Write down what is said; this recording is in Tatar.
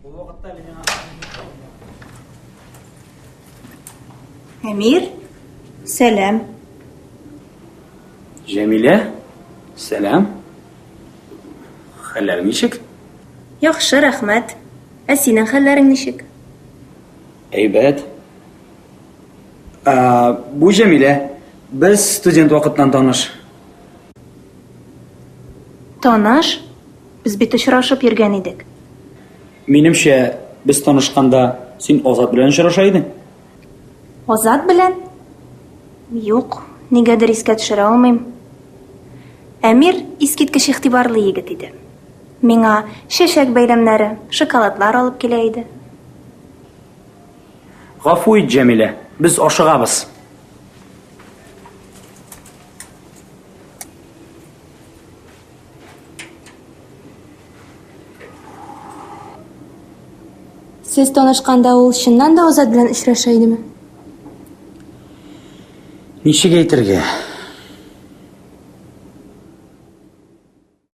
Ул вакытта әле миңа Әмир, сәлам. Җәмилә, сәлам. Хәлләр ничек? Яхшы, рәхмәт. Ә синең хәлләрең ничек? Әйбәт. Ә, бу Җәмилә. Без студент вакыттан таныш. Таныш? Без бит очрашып йөргән идек. Минемчә, без танышканда син Азат белән очраша идең. Азат белән? Юк, нигәдер искә төшерә алмыйм. Әмир искиткеч игътибарлы егет иде. Миңа чәчәк бәйләмнәре, шоколадлар алып килә иде. Гафу ит, Җәмилә, без ашыгабыз. Сез танышканда ул чыннан да Азат белән очраша идеме? Ничек әйтергә?